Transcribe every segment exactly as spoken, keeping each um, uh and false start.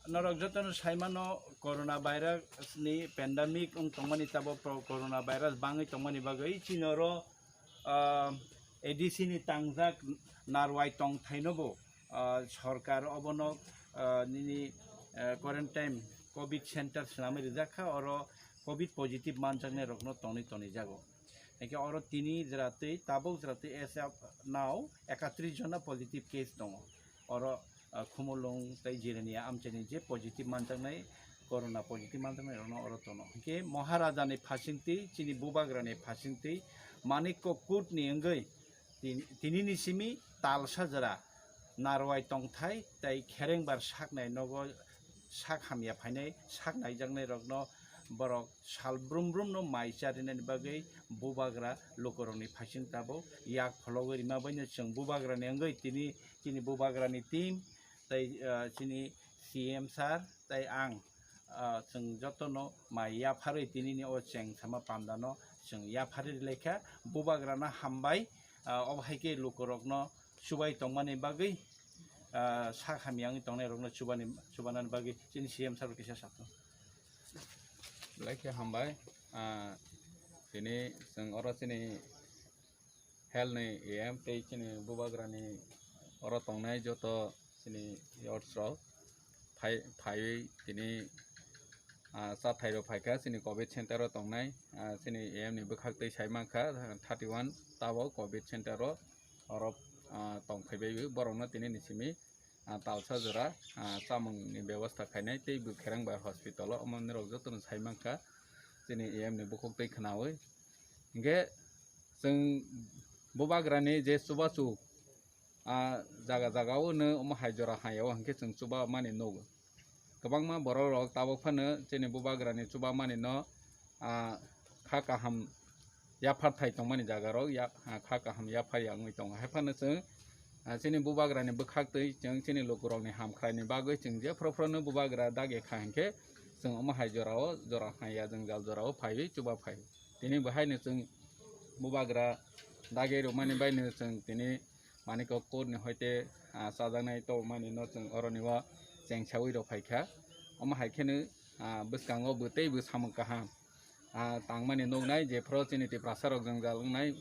Norok jotono saimano, corona virus ni pandemic wng tongmani, tabo pro-, corona virus bangwi tongmani bagwi chini oro, ah, A D C ni tangjak narwai tongthaino bo, ah, sorkar obono, ah, nini, ah, quarantine covid center swnamwi rijak kha, oro covid positive manjaknai rokno tonwi tonijago. Hingke oro tini jwra twi, tabuk jwra twi as of now ekatris jona positive case tongo. Oro, ah, Khumulwng tei Jirania amchaini je positive manjaknai, corona positive manjaknai rokno oro tono. Hingke Maharajani phasingtwi, chini Bubagrani phasingtwi, Manikko Kut ni wngwi tin-, tinini simi talsa jwra narwai tongthai tei kherengbar saknai nogo sak hamya phainai, sak naijaknai rokno borok sal brum brum no mai charinani bagwi Bubagra lukurokni phasing tabuk yak phologwi rima baino chwng Bubagrani wngwi tini chini Bubagrani team tei, ah, chini C M sir tei ang, ah, chwng jotono mai yapharwi tinini o cheng sama pandano chwng yapharwi rwlaikha. Bubagrano hambai, ah, obo hai khe lukurokno chubai tongmani bagwi, ah, sak hamya wngwi tongnai rokno chubani, chubanani bagwi chini C M sir bo kisa sakno. Belai khe hambai, ah, tini chwng oro chini health ni A M tei chini Bubagrani oro tongnai joto chini youths rok phai, phaiwi tini, ah, chathai rok phaikha chini covid center o tongnai, ah, chini A M ni bwkhak twi sai mankha thirty one tabok covid center o oro, ah, tongphaibai borokno tini ni simi, ah, talsa jora, ah, chamung ni bebosta khainai tei bwkherang bai hospital o omo nirok jotono sai mankha chini A M ni bukhuk twi khwnawi. Hinkhe chwng Bubagrani je chubachu, ah, jaga jaga o no omo hai jora hai o hinkhe chwng chuba mani nugo. Kwbangma borok rok tabuk phano chini Bubagrani chuba mani no, ah, kha kaham yaphar thai tongmani jaga rok ya, ah, kha kaham yaphar ya wngwi tongo. Hai phano chwng, ah, chini Bubagrani bwkhak twi chwng chini lukurokni hamkhraini bagwi chwng jephru phruno Bubagra dagi kha hinkhe chwng omo hai jorao, jora hai ya jwngjal jorao phaiwi chuba phai. Tini bo haino chwng Bubagra dagi rwmani baino chwng tini Manikko Kut ni hoite, ah, chajaknai tongmani no chwng oroni o chengsawi rok phaikha. Omo hai kheno, ah, bwskango bo tei bo samung kaham, ah, tangmani nuknai, jephru chini Tiprasa rok jwngjal wngnai,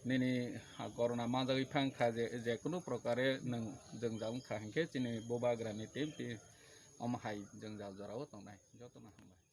nini, ah, corona manjagwi phangkha, je, je kunu prokare nwng jwngjal wngkha hinkhe chini Bubagrani team tei omo hai jwngjal jorao tongnai. Jotono hambai.